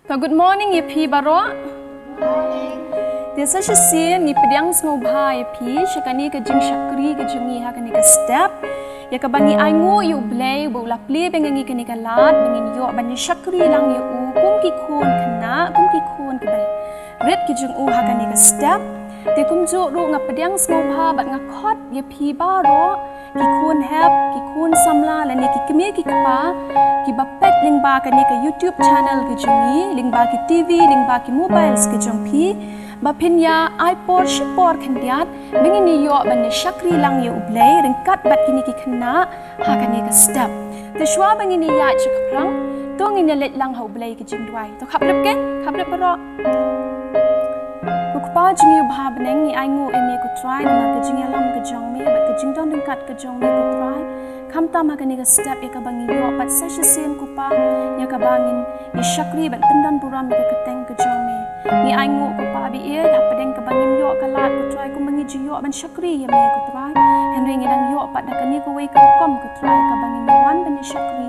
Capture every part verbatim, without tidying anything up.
Ka good morning ïa phi baroh. Te sa shisien ngi pdiang sngewbha ïa phi sha kane ka jingshakri ka jong ngi ha kane ka step, ïa kaba ngi ainguh ïa U Blei ba u la plie biang ïa ngi kane ka lad ba ngin ïoh ban ïa shakri lang ïa u kum ki khun khynnah, kum ki khun kiba rit ki jong u ha kane ka step. Te kumjuh ruh nga pdiang sngewbha bad nga khot ïa phi baroh, ki khun hep, ki khun samla lane ki kmie ki kpa kiba peit lyngba kane ka YouTube channel ka jong ngi, lyngba ki TV, lyngba ki mobiles ka jong phi, ba phin ïa ai por shi por khyndiat ba ngin ïa ïoh ban ïa shakri lang ïa U Blei ryngkat bad kine ki khynnah ha kane ka step. Te shuwa ba ngin ïa ïaid sha khaphrang, to ngin ïa leit lang ha U Blei ka jingduwai. To khap rep, ke khap rep baroh. Ko Kpa jong ngi uba ha bneng, ngi ainguh ïa me ko Trai namar ka jingïalam ka jong me bad ka jingdon ryngkat ka jong me ko Trai. Khamtam ha kane ka step ïa kaba ngi ïoh pat sa shisien ko Pa, ïa kaba ngin ïa shakri bad pyndon burom ïa ka kyrteng ka jong me. Ngi ainguh ko Pa ba ïeit, hapdeng kaba ngim ïoh ka lad ko Trai kumba ngi ju ïoh ban shakri ïa me ko Trai, hynrei ngi dang ïoh pat da kane kawei ka rukom ko Trai kaba ngin ïa wan ban ïa shakri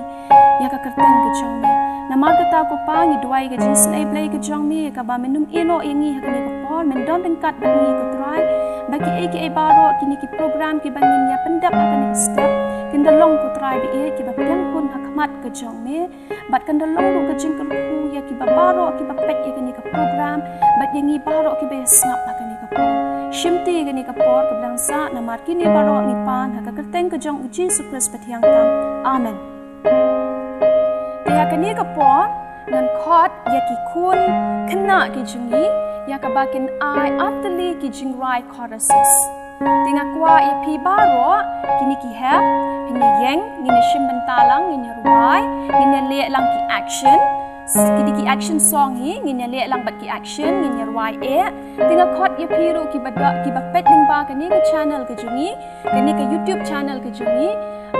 ïa ka kyrteng ka jong me. Namar kata ko Pa, ngi duwai ka jingisynei Blei ka jong me ïa kaba men nym ïehnoh ïa ngi ha kane ka por, men don ryngkat bad ngi ko Trai, ba kiei kiei baroh kine ki program kiba ngin ïa pyndep ha kane ka step kin da long ko Trai ba ïeit kiba pdiang hun ha khmat ka jong me, bad kan da long ruh ka jingkyrkhu ïa kiba baroh kiba peit ïa kane ka program bad ïa ngi baroh kiba ïa sngap ha kane ka por. Shimti ïa kane ka por kaba dang sah, namar kine baroh ngi pan ha ka kyrteng ka jong U Jisu Khrist ba thiang tam. Amen. Te ha kane ka por ngan khot ïa ki khun khynnah ki jong ngi ïa kaba kin ai artylli ki jingrwai choruses. Te nga kwah ïa phi baroh, kine ki hep, phin ïeng, ngin ïa shim bynta lang, ngin ïa rwai, ngin ïa leh lang ki action, kine ki action song hi, ngin ïa leh lang bad ki action, ngin ïa rwai eh. Te nga khot ïa phi ruh kiba da, kiba peit lyngba kane ka channel ka jong ngi, kane ka YouTube channel ka jong ngi,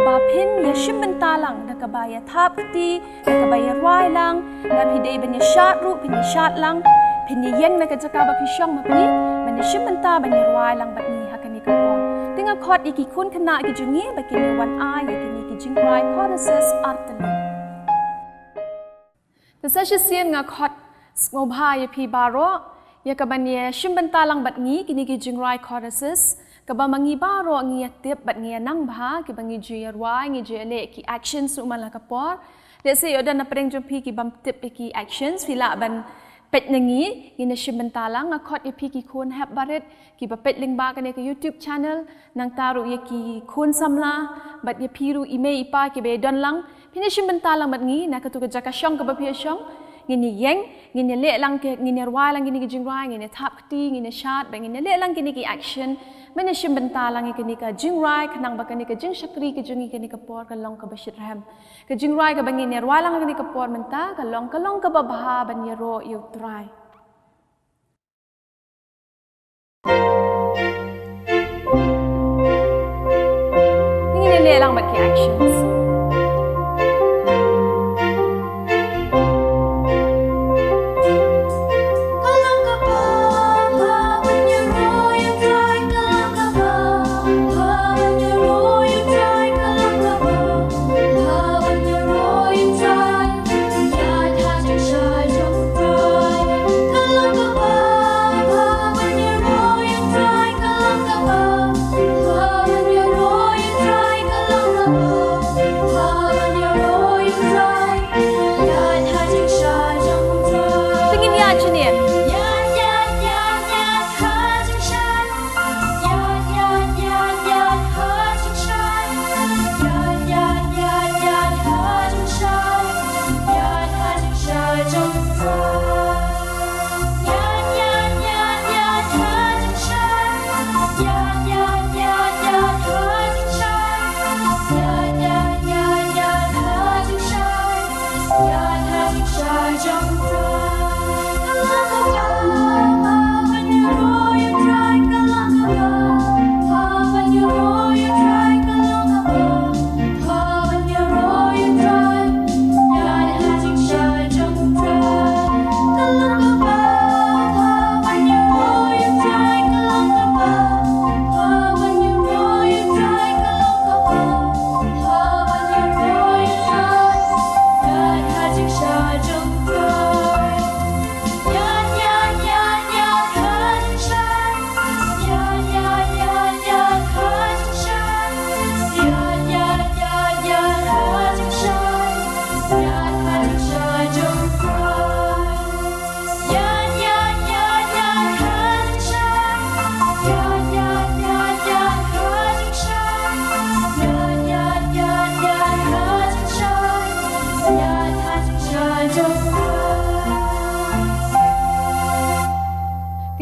ba phin ïa shim bynta lang da kaba ïa thap kti, da kaba ïa rwai lang, lada phi dei ban ïa shad ruh phin ïa shad lang, phin ïa ïeng na ka jaka ba phi shong ma phi, ban ïa shim bynta ban ïa rwai lang bad ngi ha kane ka por. Te nga khot ïa ki khun khynnah ki jong ngi ba kin ïa wan ai ïa kine ki jingrwai choruses artylli. Te sa shisien nga khot sngewbha ïa phi baroh ïa kaban ïa shim bynta lang bad ngi kine ki jingrwai choruses, kaba ma ngi baroh ngi ïa tip bad ngi ïa nang bha, kiba ngi ju ïa rwai, ngi ju ïa leh ki actions ruh man la ka por. Lehse ïoh don na pdeng jong phi ki bym tip ïa ki actions, phi lah ban peit na ngi, ngin ïa shim bynta lang. Nga khot ïa phi ki khun hep barit kiba peit lyngba kane ka YouTube channel, nangta ruh ïa ki khun samla bad ïa phi ruh i mei i pa kiba ïa don lang, phin ïa shim bynta lang bad ngi na katu ka jaka shong kaba phi ïa shong. Ngin ïa ïeng, ngin ïa leh lang ki, ngin ïa rwai lang kine ki jingrwai, ngin ïa thap kti, ngin ïa shad, bad ngin ïa leh lang kine ki action, ban ïa shim bynta lang ïa kane ka jingrwai, khnang ba kane ka jingshakri ka jong ngi kane ka por ka long kaba shitrhem. Ka jingrwai kaba ngin ïa rwai lang kane ka por mynta ka long, ka long kaba bha ban ïaroh ïa U Trai. Ngin ïa leh lang bad ki actions.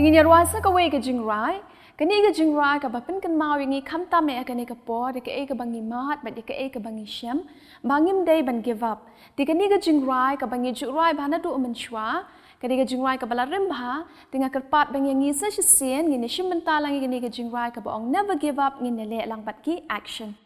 Ngin ïa rwai sa kawei ka jingrwai. Kane ka jingrwai kaba pynkynmaw ïa ngi khamtam eh ha kane ka por, ïa kaei kaba ngi mad bad ïa kaei kaba ngi shem, ba ngim dei ban give up. Te kane ka jingrwai kaba ngi ju rwai bha naduh mynshuwa, kane ka jingrwai kaba la rim bha, te nga kyrpad ba ïa ngi sa shisien ngin ïa shim bynta lang ïa kane ka jingrwai kaba ong Never Give Up, ngin ïa leh lang bad ki action.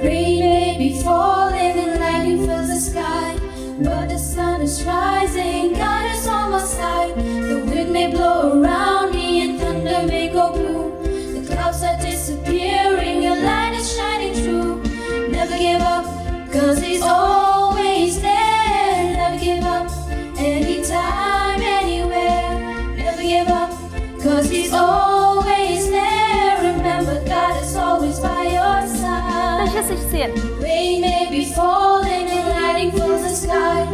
Rain may be falling and lightning fills the sky, but the sun is rising, God is on my side. The wind may blow around me and thunder may go boom. The clouds are disappearing, your light is shining through. Never give up, 'cause he's always there. Never give up, anytime, anywhere. Never give up, 'cause he's always there. Remember, God is always by your side. Let's just sing it. Rain may be falling and lightning fills the sky,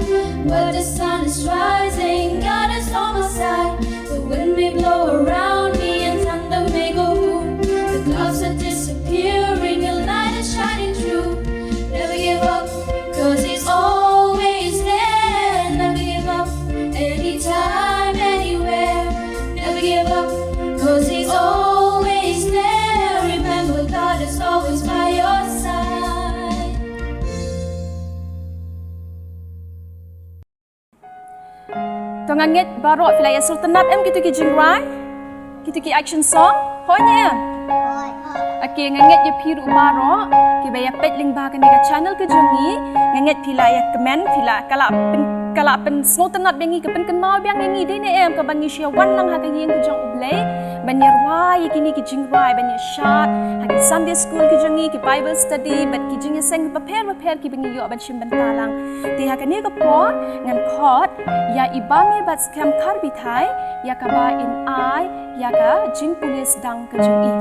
but the sun is rising, God is on my side. The wind may blow around me and thunder may go boom. The clouds are disappearing, your light is shining through. Never give up, 'cause he's always there. Never give up, anytime, anywhere. Never give up, 'cause he's always there. Remember, God is always by your side. To nga ngeit baroh phi la ïa sngewtynnat em kito ki jingrwai, kito ki action song? Hooid ne em? Okay, nga ngeit ïa phi ruh baroh kiba ïa peit lyngba kane ka channel ka jong ngi, nga ngeit phi la ïa kmen, phi la, ka la pyn, ka la pynsngewtynnat biang ïa ngi, ka pynkynmaw biang ïa ngi, dei ne em kaba ngi shu wan lang ha ka ïing ka jong U Blei ban ïa rwai ïa kine ki jingrwai, ban ïa shad ha ki Sunday school ki jong ngi, ki Bible study bad ki jingïaseng bapher bapher kiba ngi ïoh ban shim bynta lang. Te ha kane ka por ngan khot ïa i Bamebadskhem Kharbithai ïa kaba in ai ïa ka jingpule sdang ka jong i.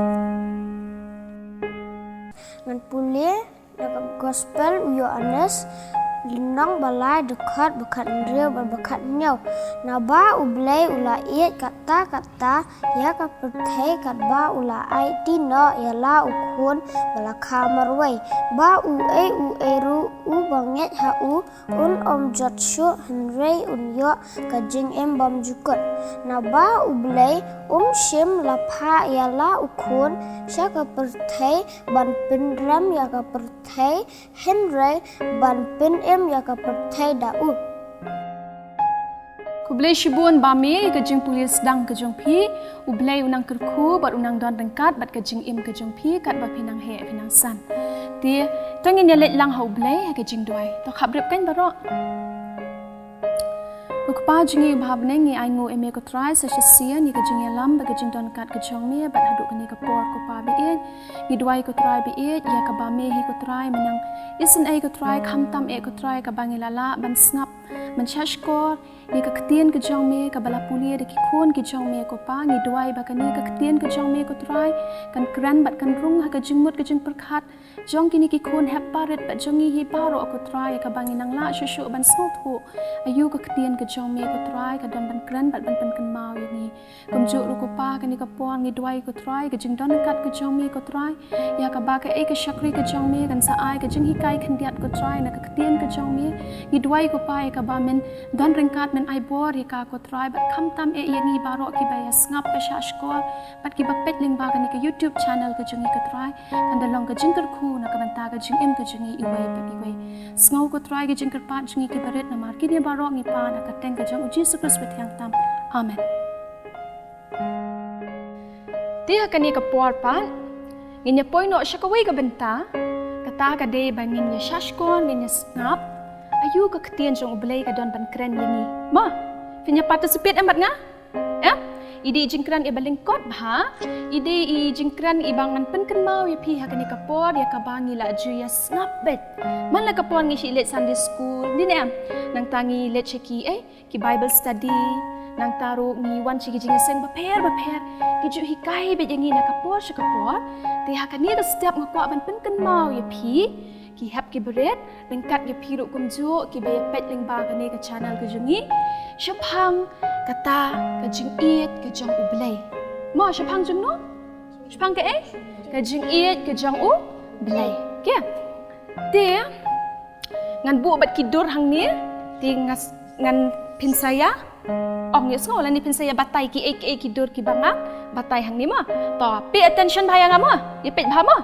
Ngan pule na ka Gospel u Ïoannis, lynnong ba lai, dkhot ba khathynriew bad ba khathynñiew. Naba U Blei u la ïeit katta katta ïa ka pyrthei katba u la aiti noh ïa la u Khun ba la kha marwei, ba uei uei ruh uba ngeit ha u un ym jot shuh, hynrei un ïoh ka jingim bymjukut. Naba U Blei um shym la phah ïa la u Khun sha ka pyrthei ban pynrem ïa ka pyrthei, hynrei ban pynim ïa ka pyrthei da u. Khublei shibun Bame ïa ka jingpule sdang ka jong phi. U Blei u nang kyrkhu bad u nang don ryngkat bad ka jingim ka jong phi katba phi nang heh phi nang san. Te to ngin ïa leit lang ha U Blei ha ka jingduwai. To khapbrip kan baroh. Ko Kpa jong ngi uba ha bneng, ngi ainguh ïa me ko Trai sa shisien ïa ka jingïalam bad ka jingdon ryngkat ka jong me bad haduh kane ka por ko Pa ba ïeit. Ngi duwai ko Trai ba ïeit ïa ka Bame hi ko Trai, me nang isynei ko Trai, khamtam eh ko Trai kaba ngi la lah ban sngap, ban shahshkor ïa ka ktien ka jong me kaba la pule da ki khun ki jong me ko Pa. Ngi duwai ba kane ka ktien ka jong me ko Trai kan kren bad kan rung ha ka jingmut ka jingpyrkhat jong kine ki khun hep barit bad jong ngi hi baroh ko Trai, ïa kaba ngi nang lah shuh shuh ban sngewthuh aïu ka ktien ka jong me ko Trai ka don ban kren bad ban pynkynmaw ïa ngi. Kumjuh ruh ko Pa, kane ka por ngi duwai ko Trai, ka jingdon ryngkat ka jong me ko Trai, ïa kaba kaei ka shakri ka jong me kan sa ai ka jinghikai khyndiat ko Trai na ka ktien ka jong me. Ngi duwai ko Pa, ïa kaba men don ryngkat, men ai bor ïa ka ko Trai, bad khamtam eh ïa ngi baroh kiba ïa sngap, ba shahshkor bad kiba peit lyngba kane ka YouTube channel ka jong ngi ko Trai, kan da long ka jingkyrkhu na ka bynta ka jingim ka jong ngi iwei pa iwei. Sngew ko Trai ka jingkyrpad jong ngi kiba rit, namar kine baroh ngi pan ha ka kyrteng ka jong U Jisu Khrist ba thiang tam. Amen. Te ha kane ka por pat ngin ïa poi noh sha kawei ka bynta, kata ka dei ba ngin ïa shahshkor, ngin ïa sngap aïu ka ktien jong U Blei ka don ban kren ïa ngi. Ma, phin ïa participate em bad nga? Em? I dei i jingkren iba lyngkot bha, i dei i jingkren iba ngan pynkynmaw ïa phi ha kane ka por ïa kaba ngi la ju ïa sngap beit. Man la ka por ngi shu leit Sunday school, dei ne em? Nangta ngi leit sha ki, eh, ki Bible study, nangta ruh ngi wan sha ki jingïaseng bapher bapher, ki ju hikai beit ïa ngi na ka por sha ka por. Te ha kane ka step nga kwah ban pynkynmaw ïa phi, Ki hep ki barit, ryngkat ïa phi ruh kumjuh, kiba ïa peit lyngba kane ka channel ka jong ngi. Shaphang kata ka jingïeit ka jong U Blei. Mo, shaphang jong no? Shaphang kaei? Ka jingïeit ka jong U Blei. Okay. Te, ngan buh bad ki dur hangne, te ngas-, ngan pynsa ïa ong ïa sngew lane pynsa ïa batai kiei kiei ki dur kiba nga batai hangne mo. To, pay attention bha ïa nga mo. Ïa peit bha mo.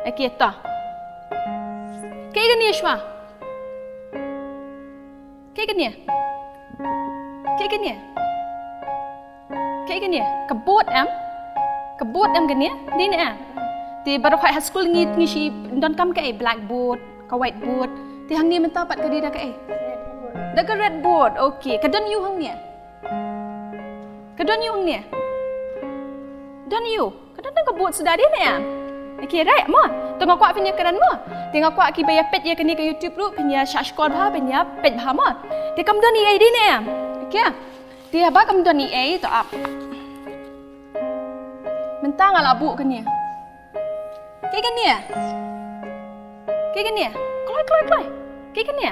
Okay, to. Kaei kane shuwa? Kaei kane? Kaei kane? Kaei kane? Ka board em? Ka board em kane? Dei ne em? Te baroh khoit ha skul ngi, ngi shu donkam kaei, blackboard, ka whiteboard. Te hangne mynta pat ka dei da kaei? Da ka red board. Okay, ka don aiu hangne? Ka don aiu hangne? Don aiu? Ka don tang ka board suda, dei ne em? Okay, right mo. To nga kwah phin ïa kren mo. Te nga kwah kiba ïa peit ïa kane ka YouTube ruh phin ïa shah shkor bha, phin ïa peit bha mo. Te kam don eiei, dei ne em? Okay. Te haba kam don eiei, to ap. Mynta nga la buh kane. Kaei kane? Kaei kane? Kloi, kloi, kloi. Kaei kane?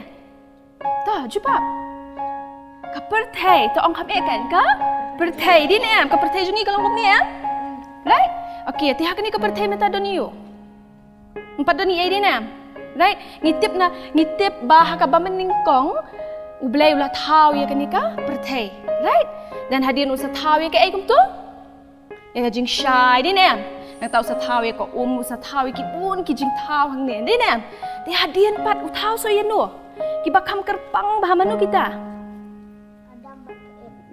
To, jubab. Ka pyrthei, to ong kham eh kan, ka pyrthei, dei ne em? Ka pyrthei jong ngi ka long kumne em? Right? Okay, te ha kane ka pyrthei mynta don aiu? Ym pat don eiei, dei ne em? Right? Ngi tip na, ngi tip ba ha kaba mynnyngkong U Blei u la thaw ïa kane ka pyrthei. Right? Then hadien u sa thaw ïa kaei kumto? Ïa ka jingshai, dei ne em? Nangta u sa thaw ïa ka um, u sa thaw ïa ki bun ki jingthaw hangne, dei ne em? Te hadien pat u thaw sa ïa no? Kiba kham kyrpang bha, mano kita?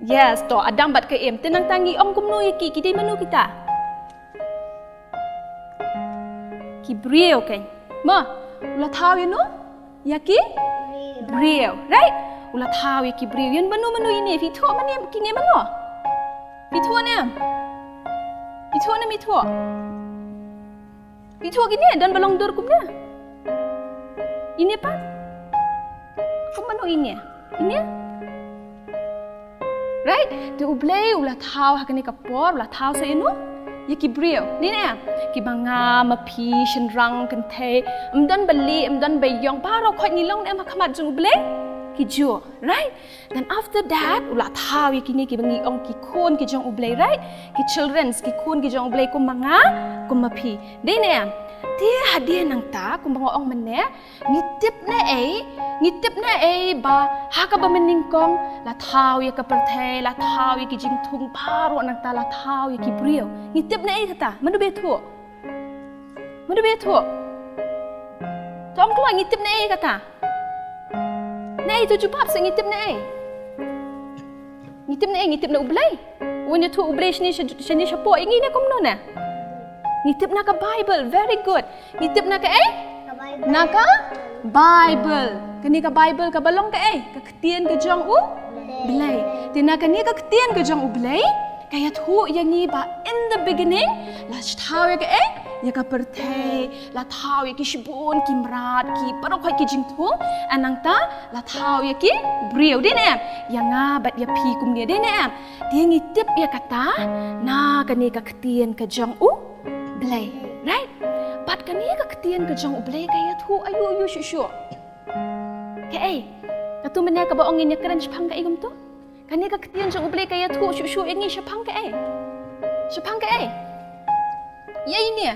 Yes, to, Adam bad ka Im. Te nangta ngi ong kumno ïa ki, ki dei mano kita? Ki briew, kan? Mo, u la thaw ïa no? Ïa ki briew, right? U la thaw ïa ki briew. Ïa mano mano ine, phi ithuh mane kine mano? Phi ithuh ne em? Phi ithuh ne ym ithuh? Phi ithuh kine, don ba long dur kumne? Ine pat? Kum mano ine? Ine? Right? Te U Blei u la thaw ha kane ka por, u la thaw sa ïa no? Ïa ki briew. Dei ne em? Kiba nga, ma phi, shynrang, kynthei. Ym don ba lieh, ym don ba ïong, baroh khoit ngi long ne em ha khmat jong U Blei? Ki juh. Right? Then after that, u la thaw ïa kine kiba ngi ong ki khun ki jong U Blei, right? Ki childrens, ki khun ki jong U Blei kum ma nga, kum ma phi. Dei ne em? Te hadien nangta, kumba nga ong mynne, ngi tip ne ei, ngi tip ne ei ba ha kaba mynnyngkong la thaw ïa ka pyrthei, la thaw ïa ki jingthung baroh, nangta la thaw ïa ki briew. Ngi tip ne ei kata? Mano ba ithuh? Mano ba ithuh? To ong kloi, ngi tip ne ei kata? Ne ei, to jubab seh, ngi tip ne ei? Ngi tip ne ei? Ngi tip na U Blei. Wan ïathuh U Blei shane sha, shane shapoh ïa ngi ne kumno ne? Ngi tip na ka Bible. Very good. Ngi tip na kaei? Na ka Bible. Kane ka Bible kaba long kaei? Ka ktien ka jong U Blei. Te na kane ka ktien ka jong U Blei, ka ïathuh ïa ngi ba in the beginning la thaw ïa kaei? Ïa ka pyrthei, la thaw ïa ki shibun ki mrad, ki baroh khoit ki jingthung, and nangta la thaw ïa ki briew, dei ne em? Ïa nga bad ïa phi kumne, dei ne em? Te ngi tip ïa kata na kane ka ktien ka jong U Blei. Right? Bad kane ka ktien ka jong U Blei ka ïathuh aiu aiu shuh shuh? Kaei? Kato mynne kaba ong ngin ïakren shaphang kaei kumto? Kane ka ktien jong U Blei ka ïathuh shuh shuh ïa ngi shaphang kaei? Shaphang kaei? Ïa ine.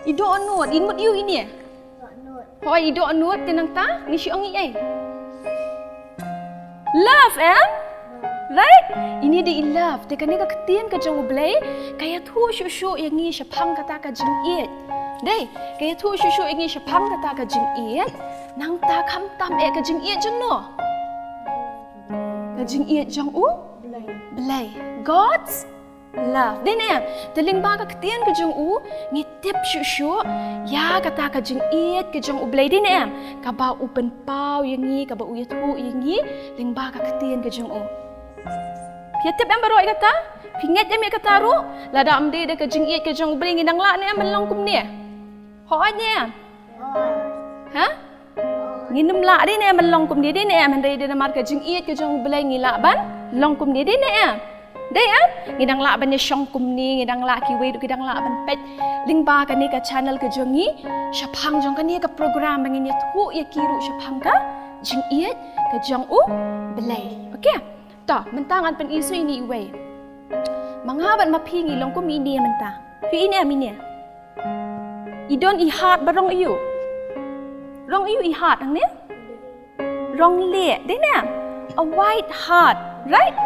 I dohnud, i mut aiu ine? Hooid, i dohnud, te nangta ngi shu ong i ei? Love, em? Right? Ine dei i love. Te kane ka ktien ka jong U Blei ka ïathuh shuh shuh ïa ngi shaphang kata ka jingïeit. Dei, ka ïathuh shuh shuh ïa ngi shaphang kata ka jingïeit. Nangta khamtam eh ka jingïeit jong no? Ka jingïeit jong U Blei. God's love. Dei ne em? Te lyngba ka ktien ka jong u ngi tip shuh shuh ïa kata ka jingïeit ka jong U Blei, dei ne em? Kaba u pynpaw ïa ngi, kaba u ïathuh ïa ngi lyngba ka ktien ka jong u. Phi ïa tip em baroh ïa kata? Phi ngeit em ïa kata ruh? Lada ym dei da ka jingïeit ka jong U Blei ngin nang lah ne em ban long kumne? Hooid ne em? Ha? Ngin ym lah, dei ne em, ban long kumne, dei ne em? Hynrei dei namar ka jingïeit ka jong U Blei ngi lah ban long kumne, dei ne em? Dei em, ngi dang lah ban ïa shong kumne, ngi dang lah, kiwei ruh ki dang lah ban peit lyngba kane ka channel ka jong ngi shaphang jong kane ka program ba ngin ïathuh ïa ki ruh shaphang ka jingïeit ka jong U Blei. Okay. To, mynta ngan pyni sa ïa ine iwei. Ma nga bad ma phi ngi long kum ine mynta. Phi ine em ine. I don i hat ba rong aiu? Rong aiu i hat hangne? Rong leh, dei ne? A white hat, right?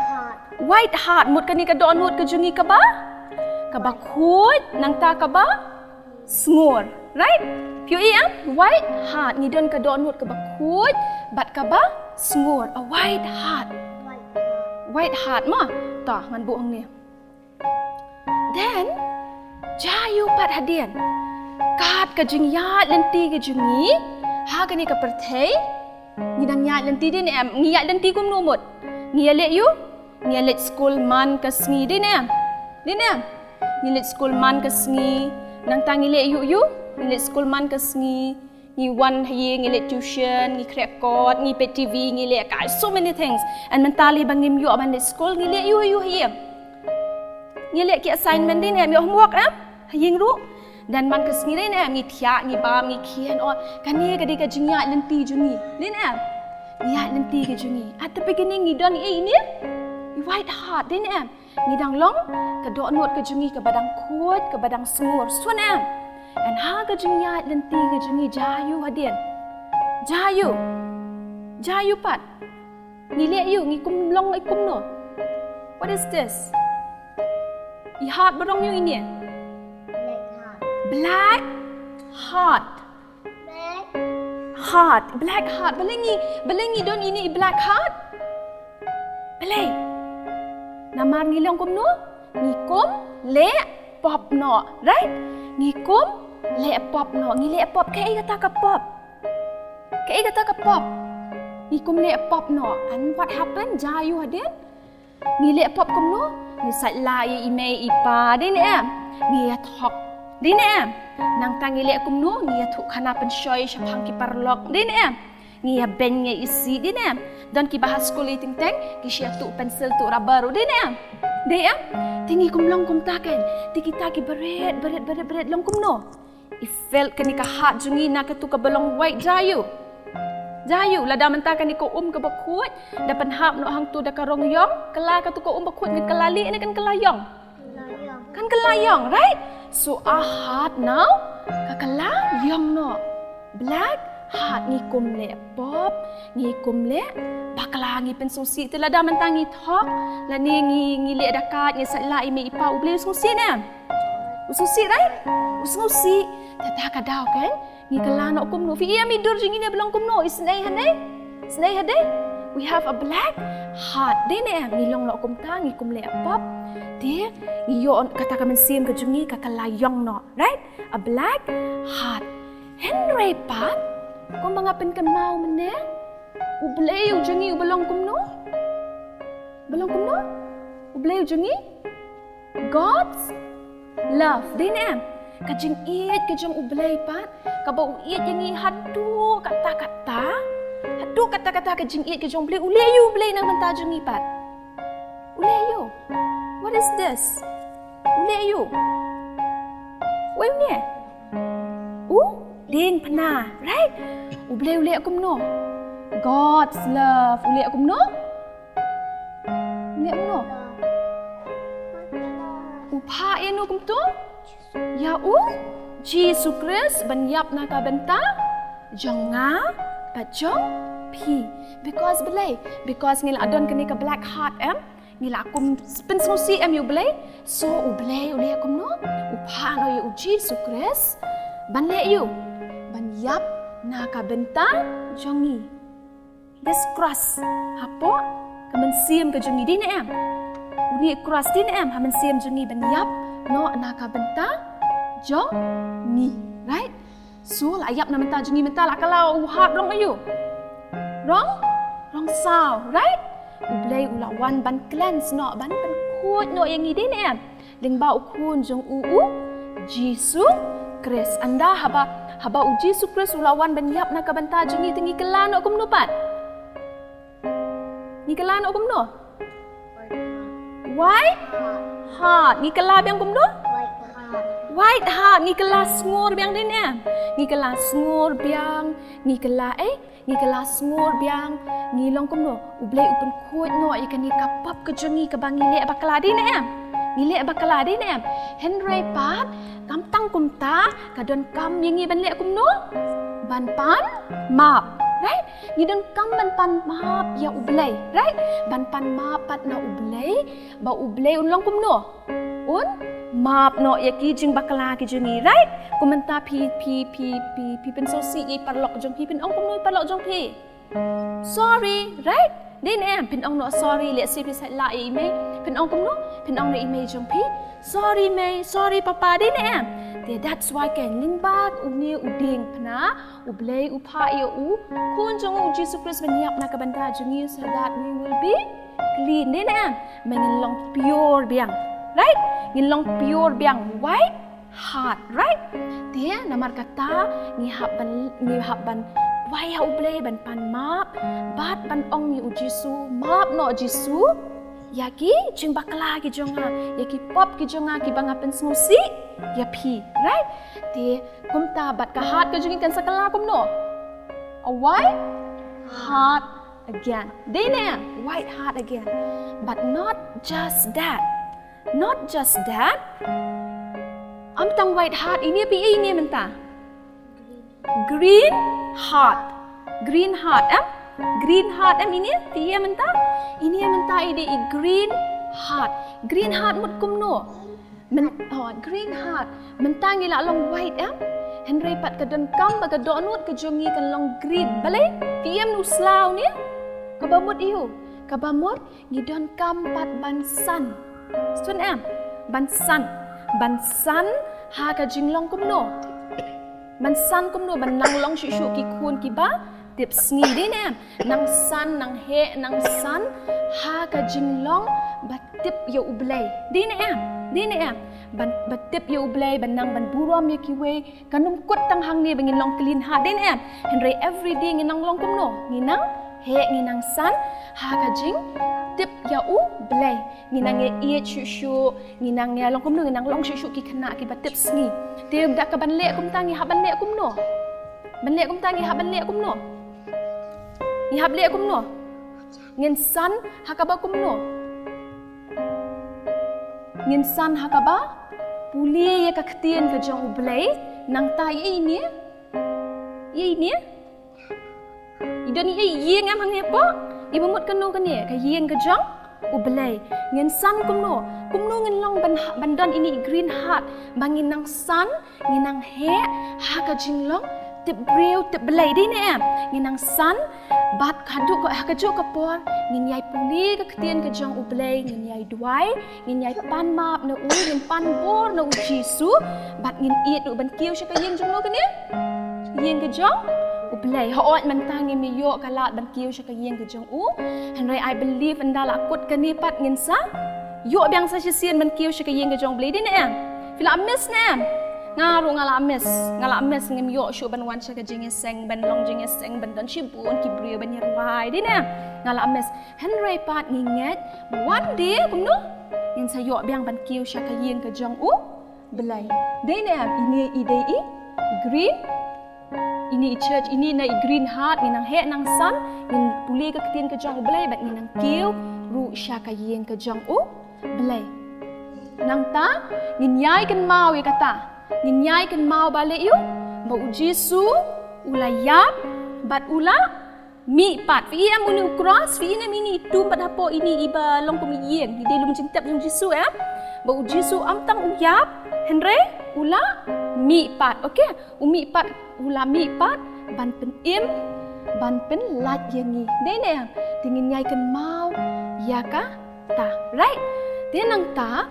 White hat, mut kane ka dohnud ka jong ngi kaba? Kaba khuid, nangta kaba? Sngur, right? Phi ïohi em? White hat, ngi don ka dohnud kaba khuid bad kaba sngur. A white hat. White hat mo? To, ngan buh hangne. Then, jia aiu pat hadien? Kat ka jingïaid lynti ka jong ngi ha kane ka pyrthei, ngi dang ïaid lynti, dei ne em? Ngi ïaid lynti kumno mut? Ngi ïaleh aiu? Ngi ïaleh skul man ka sngi, dei ne em? Dei ne em? Ngi leh skul man ka sngi. Nangta ngi leh aiu aiu? Ngi leh skul man ka sngi. Ngi wan ha ïing, ngi leh tuition, ngi khreh kot, ngi peit T V, ngi leh kai, so many things. And mynta lei ba ngim ïoh ban leh skul, ngi leh aiu aiu ha ïing? Ngi leh ki assignment, dei ne em? Ïoh homework em? Ha ïing ruh. Then man ka sngi, dei ne em? Ngi thiah, ngi bam, ngi khie, ngi ot. Kane ka dei ka jingïaid lynti jong ngi, dei ne em? Ngi ïaid lynti ka jong ngi. At the beginning ngi don ine, ine i white hat, dei ne em? Ngi dang long ka dohnud ka jong ngi kaba dang khuid, kaba dang sngur, suan em? And ha ka jingïaid lynti ka jong ngi, jia aiu hadien? Jia aiu? Jia aiu pat? Ngi leh aiu? Ngi kum long kumno? What is this? I hat ba rong aiu ine? Black hat. Black hat. Black hat. Black hat. Balei ngi, balei ngi don ine i black hat? Balei? Namar ngi long kumno? Ngi kum leh pop noh, right? Ngi kum leh pop noh. Ngi leh pop, kaei kata ka pop? Kaei kata ka pop? Ngi kum leh pop noh. And what happened? Jia aiu hadien? Ngi leh pop kumno? Ngi sait la ïa i mei i pa, dei ne em? Ngi ïa thok, dei ne em? Nangta ngi leh kumno? Ngi ïa thuh khana pynshoi shaphang ki paralok, dei ne em? Ngi ïa beiñ ïa i sih, dei ne em? Don kiba ha skul i teng teng ki shu ïa tuh pencil, tuh rubber, dei ne em? Dei em? Te ngi kum long kumta kein. Te kita ki barit, barit, barit, barit long kumno? I felt kane ka hat jong ngi na katu kaba long white, jia aiu? Jia aiu? Lada mynta kane ka um kaba khuid da pynhap noh hangtu da ka rong ïong, kylla katu ka um ba khuid, kan kylla lieh ne kan kylla ïong? Kan kylla ïong, right? So a hat now ka kylla ïong noh. Black hat, ngi kum leh pop, ngi kum leh bakla, ngi pynsngewsih. Te lada mynta ngi thok lane ngi, ngi leh dakait, ngi sait la i mei i pa, U Blei u sngewsih ne em? U sngewsih, right? U sngewsih. Te ta ka daw kein ngi kylla noh kumno? Phi ïa mi dur jong ngi ne ba long kumno? Isynei hangne? Isynei hadien? We have a black hat, dei ne em? Ngi long noh kumta, ngi kum leh pop. Te ngi ïoh kata ka mynsiem ka jong ngi ka kylla ïong noh, right? A black hat. Hynrei pat, kumba nga pynkynmaw mynne, U Blei u jong ngi uba long kumno? Ba long kumno? U Blei u jong ngi? God's love. Dei ne em? Ka jingïeit ka jong U Blei pat, kaba u ïeit ïa ngi haduh katta katta. Haduh katta katta ka jingïeit ka jong U Blei. U leh aiu U Blei na ka bynta jong ngi pat? U leh aiu? What is this? U leh aiu? Uei une? U diengphna, right? U Blei u leh kumno? God's love. U leh kumno? U leh kumno? U phah ïa uno kumto? Ïa U Jisu Khrist ban ïap na ka bynta jong nga bad jong phi. Because balei? Because ngi la don kane ka black heart, em? Ngi la kum pynsngewsih, em, ïa U Blei. So U Blei u leh kumno? U phah noh ïa U Jisu Khrist ban leh aiu? Ban ïap na ka bynta jong ngi. This cross hapoh ka mynsiem ka jong ngi, dei ne em? Une u cross, dei ne em, ha mynsiem jong ngi ban ïap noh na ka bynta jong ngi, right? So la ïap na ka bynta jong ngi mynta, la kylla u heart rong aiu? Rong, rong saw, right? U Blei u la wan ban cleanse noh, ban pynkhuid noh ïa ngi, dei ne em? Lyngba u khun jong u, U Jisu Khrist. Ynda haba, haba U Jisu Khrist u la wan ban ïap na ka bynta jong ngi, te ngi kylla noh kumno pat? Ngi kylla noh kumno? White heart. Ngi kylla biang kumno? White heart. Ngi kylla sngur biang, dei ne em? Ngi kylla sngur biang, ngi kylla, eh, ngi kylla sngur biang. Ngi long kumno? U Blei u pynkhuid noh ïa kane ka pop ka jong ngi kaba ngi leh bakla, dei ne em? Ngi leh bakla, dei ne em? Hynrei pat, khamtam kumta, ka donkam ïa ngi ban leh kumno? Ban pan map, right? Ngi donkam ban pan map ïa U Blei, right? Ban pan map pat na U Blei, ba U Blei un long kumno? Un map noh ïa ki jingbakla ki jong ngi, right? Kumta phi, phi, phi, phi, phi pynsngewsih ïa i paralok jong phi, phin ong kumno i paralok jong phi? Sorry, right? Dei ne em? Phin ong noh sorry, lehse phi sait lah ïa i mei. Phin ong kumno? Phin ong noh ïa i mei jong phi, "Sorry mei, sorry papa," dei ne em? Te that's why ka lyngba une u diengphna, U Blei u phah ïa u Khun jong u Jisu Khrist ban ïap na ka bynta jong ngi, so that we will be clean, dei ne em? Ba ngin long pure biang, right? Ngin long pure biang, white heart, right? Te namar kata ngi hap ban, ngi hap ban duwai ha U Blei, ban pan map, bad ban ong ïa u Jisu, "Map noh Jisu ïa ki jingbakla ki jong nga, ïa ki pop ki jong nga kiba nga pynsngewsih ïa phi," right? Te kumta bad ka heart ka jong ngi kan sa kylla kumno? A white heart again. Dei ne em? White heart again. But not just that. Not just that. Ym tang white heart, ine pat ine mynta? Green heart. Green heart, em? Green heart, em, ine pat ine mynta? Ine mynta i dei i green heart. Green heart mut kumno? Myn-, oh, green heart. Mynta ngi la long white, em? Hynrei pat ka donkam ba ka dohnud ka jong ngi kan long green. Balei? Phi ïohi u slaw ne? Kaba mut ïoh. Kaba mut ngi donkam pat ban san. Sngewthuh em? Ban san. Ban san ha ka jinglong kumno? Ban san kumno? Ban nang long shuh shuh ki khun kiba tip sngi, dei ne em? Nang san, nang heh, nang san ha ka jinglong ba tip ïa U Blei. Dei ne em? Dei ne em? Ban, ba tip ïa U Blei, ban nang ban burom ïa kiwei, kan ym kut tang hangne ba ngin long clean heart, dei ne em? Hynrei every day ngin nang long kumno? Ngin nang heh, ngin nang san ha ka jingtip ïa U Blei. Ngin nang ïaieit shuh shuh, ngin nang ïa long kumno, ngin nang long shuh shuh ki khynnah kiba tip sngi. Te da kaba leh kumta ngi hap ban leh kumno? Ban leh kumta ngi hap ban leh kumno? Ngi hap leh kumno? Ngin san ha kaba kumno? Ngin san ha kaba pule ïa ka ktien ka jong U Blei, nangta ïa ine? Ïa ine? I don ïa i ïing em hangne hapoh? Iba mut kano kane, ka ïing ka jong U Blei. Ngin san kumno? Kumno ngin long ban ha-, ban don ine i green heart? Ba ngin nang san, ngin nang heh ha ka jinglong tip briew tip Blei, dei ne em? Ngin nang san, bad haduh ka, ha kajuh ka por ngin ïai pule ka ktien ka jong U Blei, ngin ïai duwai, ngin ïai pan map na u, ngin pan bor na U Jisu, bad ngin ïeit ruh ban kiew sha ka ïing jong u kane? Ïing ka jong U Blei. Hooid mynta ngim ïoh ka lad ban kiew sha ka ïing ka jong u. Hynrei I believe ynda la kut kane pat ngin sa ïoh biang sa shisien ban kiew sha ka ïing ka jong U Blei, dei ne em? Phi la miss ne em? Nga ruh nga la miss. Nga la miss, ngim ïoh shuh ban wan sha ka jingïaseng, ban long jingïaseng, ban don shibun ki briew ban ïarwai, dei ne em? Nga la miss. Hynrei pat ngi ngeit, one day, kumno? Ngin sa ïoh biang ban kiew sha ka ïing ka jong U Blei. Dei ne em, ine i dei i green, ine i church, ine na i green heart, ngin nang heh nang san, ngin pule ka ktien ka jong U Blei, bad ngin nang kiew ruh sha ka ïing ka jong U Blei. Nangta, ngin ïai kynmaw ïa kata. Ngin ïai kynmaw balei ïoh, ba U Jisu u la ïap, bad u la mih pat. Phi i em une u cross, phi i ne em ine i tomb pat hapoh ine iba long kum i ïing. I dei lum jingtep jong U Jisu em. Ba U Jisu ym tang u ïap, hynrei u la mih pat. Okay, u mih pat, u la mih pat, ban pynim, ban pynlait ïa ngi. Dei ne em, te ngin ïai kynmaw ïa kata. Right? Te nangta,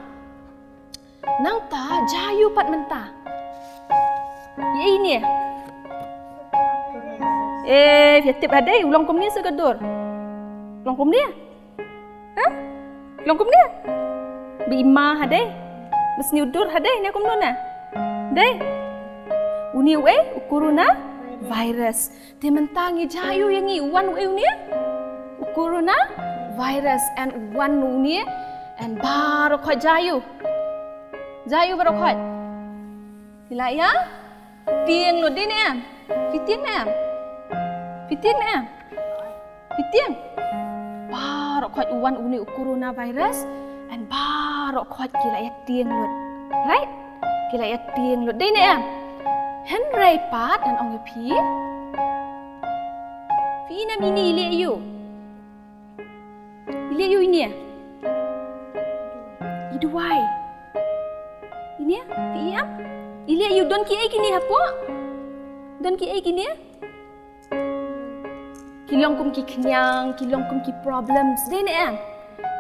Nangta, jia ïa u pat mynta. Ïa ine. Eh, ïa tip hadei, u long kumne sa ka dur. Long kumne? Ha? Long kumne? Ba i ma hadei. Ba sniew dur hadei, ne kumno ne? Dei. Une u ei, u corona virus. Te mynta ngi jia ïa u, ïa ngi u wan u ei une? U corona virus, and u wan une, And baroh khoit jia ïa u. Jia ïa u baroh khoit. Phi la ïa tieng lut, dei ne em? Phi tieng ne em? Phi tieng ne em? Phi tieng? Baroh khoit u wan une u coronavirus. And baroh khoit ki la ïa tieng lut. Right? Ki la ïa tieng lut, dei ne em? Hynrei pat ngan ong ïa phi. Phi i ne em ine i leh ïa u? I leh ïa u ine? I duwai. Ine? Phi i em? I leh ïa u, don kiei kine hapoh? Don kiei kine? Ki long kum ki khñiang, ki long kum ki problems, dei ne em?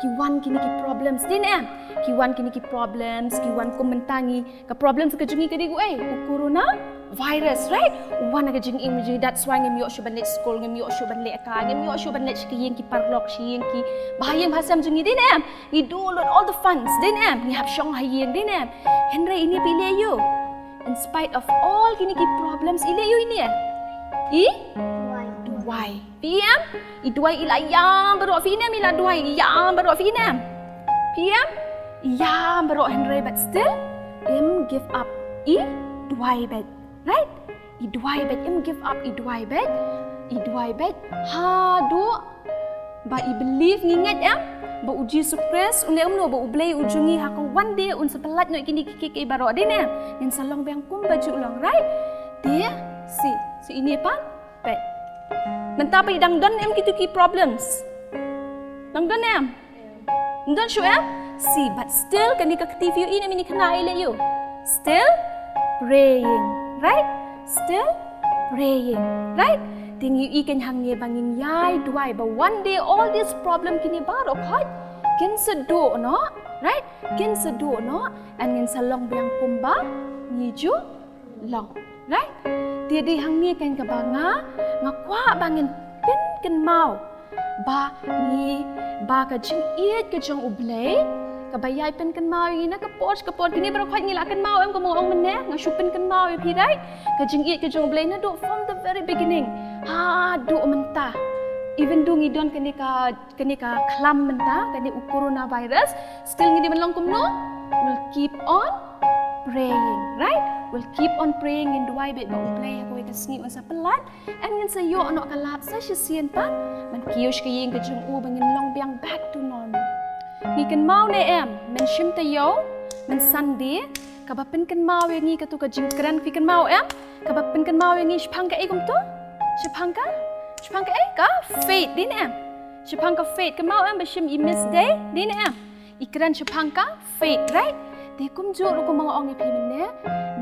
Ki wan kine ki problems, dei ne em? Ki wan kine ki problems, ki wan kum mynta ngi, ka problems ka jong ngi ka dei kaei? U coronavirus, right? U wan ha ka jingim jong ngi, that's why ngim ïoh shuh ban leit skul, ngim ïoh shuh ban leit ka, ngim ïoh shuh ban leit sha ki ïing ki paralok, sha ïing ki ba ha ïing ba ha sem jong ngi, dei ne em? Ngi duh lut all the funs, dei ne em? Ngi hap shong ha ïing, dei ne em? Hynrei ine phi i leh ïa u? In spite of all kine ki problems, i leh ïa u ine? I duwai. Phi i em? I duwai, i la ïam baroh. Phi i ne em, i la duwai, i ïam baroh. Phi i ne em? Phi i em? I ïam baroh, hynrei but still im give up. I duwai beit. Right? I duwai beit, im give up, i duwai beit. I duwai beit haduh ba i believe, ngi ngeit em ba u Jisu Khrist un leh kumno, ba U Blei u jong ngi ha ka one day un sa pyllait noh ïa kine kiei kiei baroh, dei ne em? Ngin sa long biang kumba ju long, right? Te shi, shi ine pat. Peit. Mynta pat i dang don em kito ki problems? Dang don em? Ym don shuh em? Shi, but still kane ka kti phi i ne em, ine i khynnah i leh ïa u? Still praying, right? Still praying, right? Te ngi i kan hangne ba ngin ïai duwai ba one day all this problem kine baroh khoit kin sa duh noh, right? Kin sa duh noh, and ngin sa long biang kumba ngi ju long. Right? Te dei hangne kan kaba nga, nga kwah ba ngin pynkynmaw ba ngi, ba ka jingïeit ka jong U Blei kaba ïai pynkynmaw ïa ngi na ka por sha ka por. Kine baroh khoit ngi la kynmaw em, kumba nga ong mynne, nga shu pynkynmaw ïa phi, right? Ka jingïeit ka jong U Blei naduh from the very beginning haduh mynta. Even though ngi don kane ka, kane ka khlam mynta, kane u coronavirus, still ngi dei ban long kumno? We'll keep on praying, right? We'll keep on praying, ngin duwai beit ba U Blei ha kawei ka sngi un sa pyllait, and ngin sa ïoh noh ka lad sa shisien pat ban kiew sha ka ïing ka jong u ba ngin long biang back to normal. Ngi kynmaw ne em, mynshwa taïew, myn Sunday, kaba pynkynmaw ïa ngi kato ka jingkren, phi kynmaw em? Kaba pynkynmaw ïa ngi shaphang kaei kumto? Shaphang ka? Shaphang kaei? Ka faith, dei ne em? Shaphang ka faith, kynmaw em, ba shim i Miss Day, dei ne em? I kren shaphang ka faith, right? Te kumjuh ruh kumba nga ong ïa phi mynne,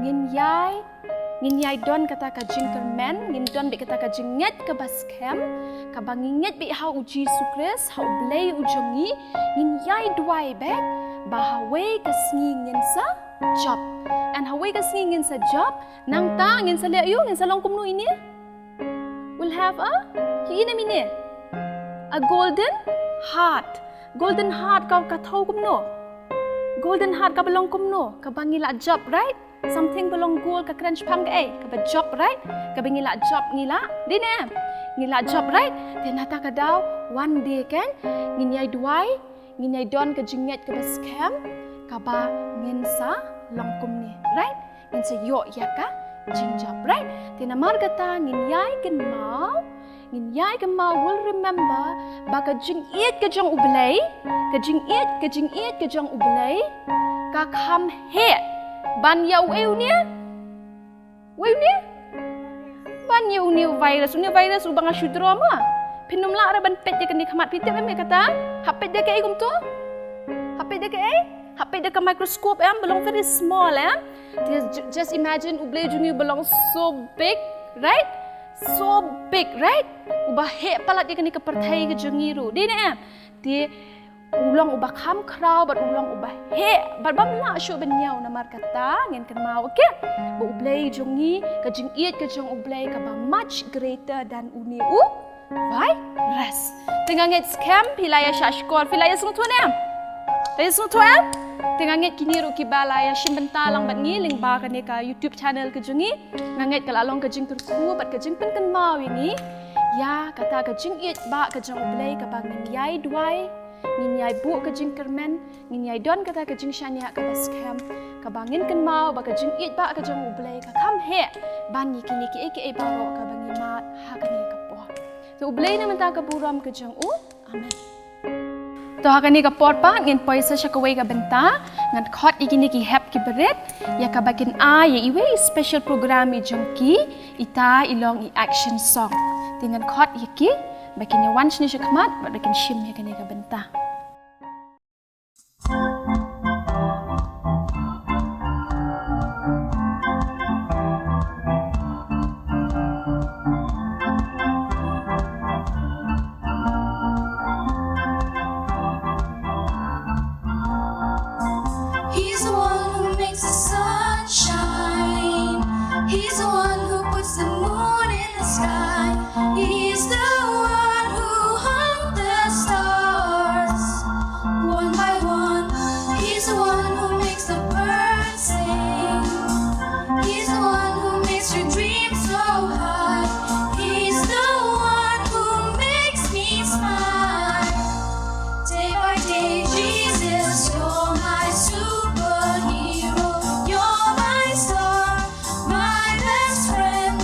ngin ïai, ngin ïai don kata ka jingkyrmen, ngin don beit kata ka jingngeit kaba skhem, kaba ngi ngeit beit ha u Jisu Khrist, ha U Blei u jong ngi, ngin ïai duwai beit ba ha kawei ka sngi ngin sa jop. And ha kawei ka sngi ngin sa jop, nangta ngin sa leh ïa u, ngin sa long kumno ine? We'll have a, ki i ne em ine? A golden heart. Golden heart ka, ka thew kumno? Golden heart kaba long kumno? Kaba ngi lah jop, right? Something ba long gold, ka kren shaphang kaei? Kaba jop, right? Kaba ngi lah jop, ngi lah, dei ne em? Ngi lah jop, right? Te nata ka daw, one day kan, ngin ïai duwai, ngin ïai don ka jingngeit kaba skhem, kaba ngin sa long kumne, right? Ngin sa ïoh ïa ka jingjop, right? Te namar kata ngin ïai kynmaw, ngin ïai kynmaw, we'll remember ba ka jingïeit ka jong U Blei, ka jingïeit, ka jingïeit ka jong U Blei ka kham heh ban ïa uei une? Uei une? Ban ïa une u virus, une u virus uba nga shu draw ma. Phin ym lah re ban peit da kane ka khmat, phi tip em ïa kata? Hap peit da kaei kumto? Hap peit da kaei? Hap peit da ka microscope em, ba long very small em. Just, just imagine U Blei jong ngi uba long so big, right? So big, right? Uba heh palat ïa kane ka pyrthei ka jong ngi ruh, dei ne em? Te u long uba kham khraw bad u long uba heh bad bym lah shuh ban ñiew. Namar kata ngin kynmaw, okay, ba U Blei jong ngi, ka jingïeit ka jong U Blei kaba much greater than une u virus. Te nga ngeit skhem phi la ïa shah shkor, phi la ïa sngewthuh ne em? La ïa sngewthuh em? Te nga ngeit kine ruh kiba la ïa shim bynta lang bad ngi lyngba kane ka YouTube channel ka jong ngi, nga ngeit ka la long ka jingkyrkhu bad ka jingpynkynmaw ïa ngi ïa kata ka jingïeit ba ka jong U Blei kaba ngin ïai duwai Ngin ïai buh ka jingkyrmen, ngin ïai don kata ka jingshaniah kaba skhem, kaba ngin kynmaw ba ka jingïeit ba ka jong U Blei ka kham heh ban ïa kine kiei kiei baroh kaba ngi mad ha kane ka por. To U Blei na mynta ka burom ka jong u. Amen. To ha kane ka por pat ngin poi sa sha kawei ka bynta, ngan khot ïa kine ki hep ki barit ïa kaba kin ai ïa iwei i special program i jong ki, ita i long i action song. Te ngan khot ïa ki ba kin ïa wan shane sha khmat bad ba kin shim ïa kane ka bynta. He's the one who makes the sun shine. He's the one who puts the moon in the sky. He's the one who hung the stars one by one. He's the one who makes the birds sing. He's the one who makes your dreams so high. He's the one who makes me smile. Day by day, Jesus, you're my superhero. You're my star, my best friend.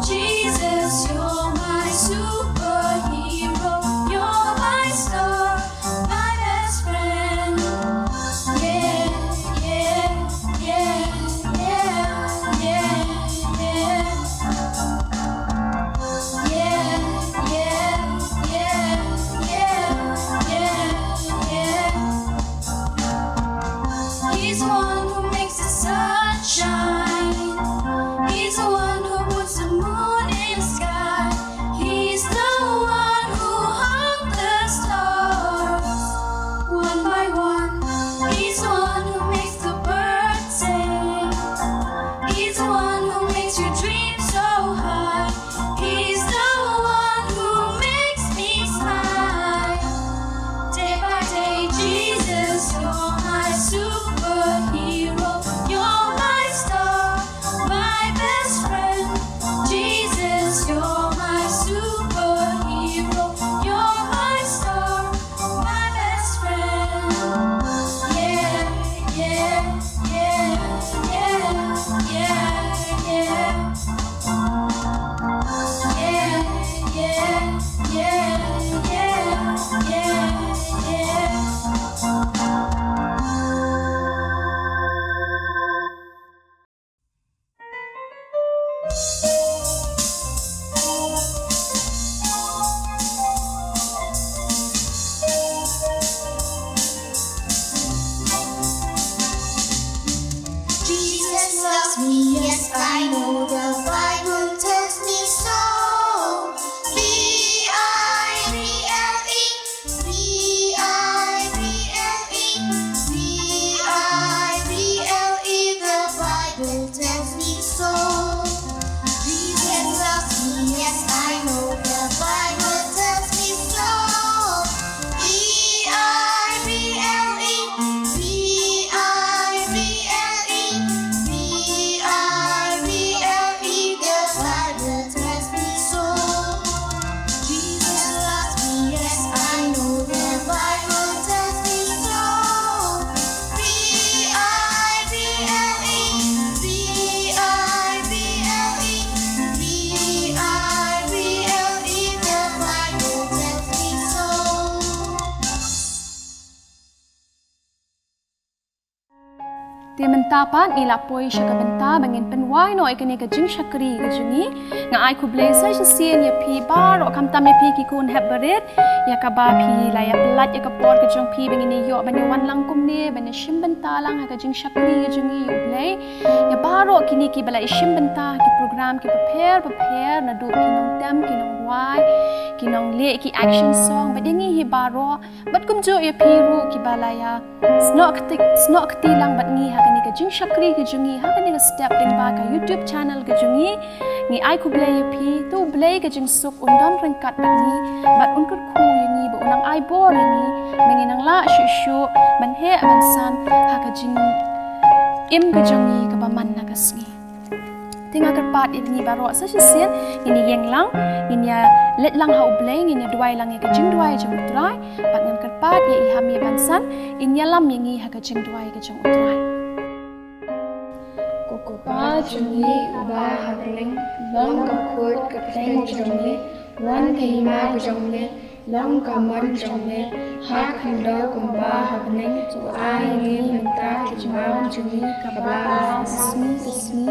Jesus, you're my superhero. You're my star, my best friend. Yeah, yeah, yeah, yeah, yeah, yeah. Yeah, yeah, yeah, yeah, yeah, yeah. He's the one who makes the sun shine. He's the one who puts the moon in the sky. He's the one who hung the stars one by one. He's the one who makes the birds sing. He's the one who makes your dreams so high. He's the one who makes me smile. Day by day, Jesus, you're my superhero. You're my star, my best friend. Jesus, you're my superhero. You're my star, my best friend. Yeah, yeah, yeah, yeah, yeah, yeah. Yeah, yeah, yeah, yeah, yeah, yeah. Jesus loves me, yes, I know, the Bible tells me so. B I B L E, B I B L E, B I B L E, the Bible tells me so. Jesus loves me, yes, I know, the Bible tells me so. B I B L E, B I B L E, B I B L E, the Bible tells me so. Jesus loves me, yes, I know, the Bible tells me so. B I B L E, B I B L E, B I B L E, the Bible tells me so. Te mynta pat ngi la poi sha ka bynta ba ngin pynwai noh ïa kane ka jingshakri ka jong ngi. Nga ai khublei sa shisien ïa phi baroh, khamtam ïa phi ki khun hep barit, ïa kaba phi la ïa pyllait ïa ka por ka jong phi ba ngin ïoh ban ïa wan lang kumne ban ïa shim bynta lang ha ka jingshakri ka jong ngi ïa U Blei. Ïa baroh kine kiba la ïa shim bynta ha ki program kiba pher ba pher, naduh ki nongtem, ki nongrwai, ki nongleh ki action song, bad ïa ngi hi baroh. Bad kumjuh ïa phi ruh kiba la ïa snoh kti, snoh kti lang bad ngi ha kane ka jingshakri ka jong ngi, ha kane ka step lyngba ka YouTube channel ka jong ngi. Ngi ai khublei ïa phi, to U Blei ka jingsuk un don ryngkat bad ngi, bad un kyrkhu ïa ngi, bad un nang ai bor ïa ngi, ba ngin nang lah shuh shuh ban heh ban san ha ka jingim ka jong ngi kaba man la ka sngi. Te nga kyrpad ïa ngi baroh sa shisien, ngin ïeng lang, ngin ïa leit lang ha U Blei, ngin ïa duwai lang ïa ka jingduwai jong U Trai, bad ngan kyrpad ïa i Hammy Bansan, in ïalam ïa ngi ha ka jingduwai ka jong U Trai. Ko Kpa jong ngi uba ha bneng, long ka kut ka kyrteng jong me, wan ka hima ka jong me, long ka mon jong me ha khyndew kumba ha bneng. To ai ngi mynta ka jingim jong ngi kaba ar ha sngi ka sngi.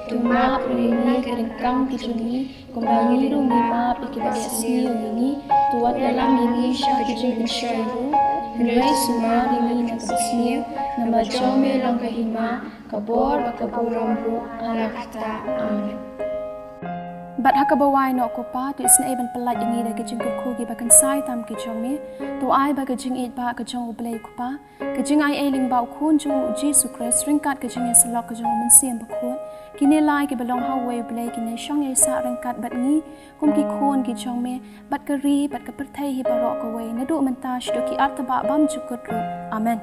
To map ruh ïa ngi ka ryngkang ka jong ngi kumba ngi ruh ngi map ïa kiba ïasniew ïa ngi. To wat ïalam ïa ngi sha ka jingpynshoi ruh, hynrei sumar ïa ngi na kaba sniew, namar jong me long ka hima, ka bor bad ka burom ruh hala katta. Amen. Bad ha kaba wai noh ko Pa, to isynei ban pyllait ïa ngi da ka jingkyrkhu kiba kynsai tam ki jong me. To ai ba ka jingïeit ba ka jong U Blei ko Pa, ka jingai ei lyngba U Khun jong u Jisu Khrist, ryngkat ka jingïasyllok ka jong U Mynsiem Bakhuid, kine lai kiba long ha uwei U Blei kin ïashong ïaisah ryngkat bad ngi kum ki khun ki jong me, bad ka ri bad ka pyrthei hi baroh kawei, naduh mynta shaduh ki artebah bymjukut ruh. Amen.